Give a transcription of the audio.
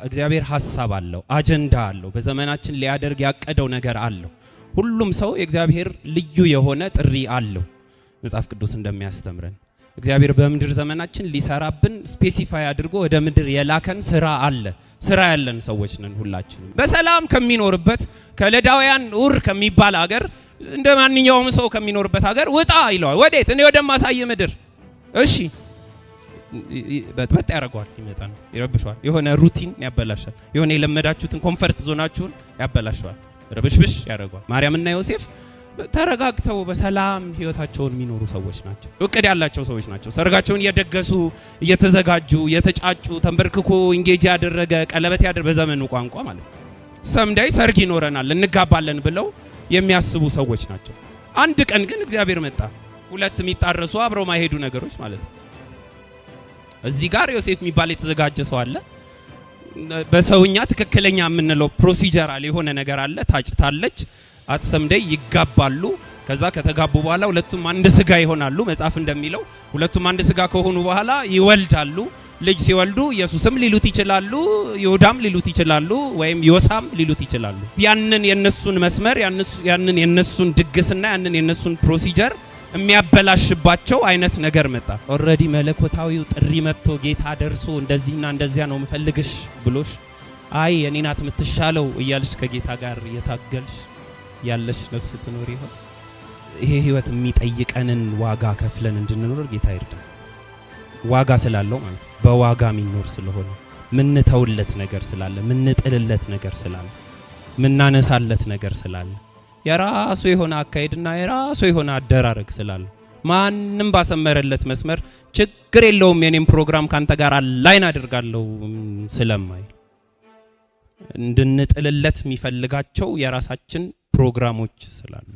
እግዚአብሔር ሀሳብ አለው፣ አጀንዳ አለው፣ በዘመናችን ሊያደርግ ያቀደው ነገር አለው። ሁሉም ሰው የእግዚአብሔር ልዩ የሆነ ጥሪ አለው። መጽሐፍ ቅዱስ እንደሚያስተምረን እግዚአብሔር በምድር ዘመናችን ሊሰራብን specify አድርጎ ወደ ምድር የላከን ስራ አለ። ስራ ያለን ሰዎች ነን ሁላችንም። በሰላም ከሚኖርበት ከለዳውያን ኡር ከሚባል አገር፣ እንደ ማንኛውም ሰው ከሚኖርበት ሀገር ውጣ ይለዋል። ወዴት? እኔ ወደማሳይህ ምድር። እሺ፣ በጥበጥ ያደርገዋል። ይመጣል፣ ይረብሸዋል። የሆነ routine ያበላሻል። የሆነ የለመዳችሁትን comfort zone ኣችሁን ያበላሸዋል። ርብሽብሽ ያደርገዋል። ማርያምና ዮሴፍ ተረጋግተው በሰላም ህይወታቸውን የሚኖሩ ሰዎች ናቸው። እቅድ ያላቸው ሰዎች ናቸው። ሰርጋቸውን እየደገሱ፣ እየተዘጋጁ፣ እየተጫጩ፣ ተንበርክኮ engage ያደረገ፣ ቀለበት ያደረገ፣ በዘመኑ ቋንቋ ማለት ነው። Someday ሰርግ ይኖረናል፣ እንጋባለን ብለው የሚያስቡ ሰዎች ናቸው። አንድ ቀን ግን እግዚአብሔር መጣ። ሁለት የሚጣረሱ፣ አብረው ማይሄዱ ነገሮች ማለት ነው። እዚህ ጋር ዮሴፍ የሚባል የተዘጋጀ ሰው አለ። በሰውኛ ትክክለኛ የምንለው procedural የሆነ ነገር አለ። ታጭታለች። At someday ይጋባሉ። ከዛ ከተጋቡ በኋላ ሁለቱም አንድ ስጋ ይሆናሉ። መጽሐፍ እንደሚለው ሁለቱም አንድ ስጋ ከሆኑ በኋላ ይወልዳሉ። ልጅ ሲወልዱ ኢየሱስም ሊሉት ይችላሉ፣ ይሁዳም ሊሉት ይችላሉ፣ ወይም ዮሳም ሊሉት ይችላሉ። ያንን የነሱን መስመር፣ ያንን የነሱን ድግስና ያንን የነሱን procedure የሚያበላሽባቸው አይነት ነገር መጣ። Already መለኮታዊው ጥሪ መጥቶ፣ ጌታ ደርሶ እንደዚህና እንደዚያ ነው ምፈልግሽ ብሎሽ፣ አይ የኔ ናት የምትሻለው እያልሽ ከጌታ ጋር እየታገልሽ ያለሽ ነፍስ ትኖር ይሆን? ይሄ ህይወት የሚጠይቀንን ዋጋ ከፍለን እንድንኖር ጌታ ይርዳን። ዋጋ ስላለው ማለት ነው። በዋጋ የሚኖር ስለሆነ፣ ምንተውለት ነገር ስላለ፣ ምንጥልለት ነገር ስላለ፣ ምናነሳለት ነገር ስላለ፣ የራሱ የሆነ አካሄድና የራሱ የሆነ አደራረግ ስላለ፣ ማንም ባሰመረለት መስመር ችግር የለውም የኔም ፕሮግራም ካንተ ጋር align አድርጋለሁ ስለማይል፣ እንድንጥልለት የሚፈልጋቸው የራሳችን ፕሮግራሞች ስላሉ።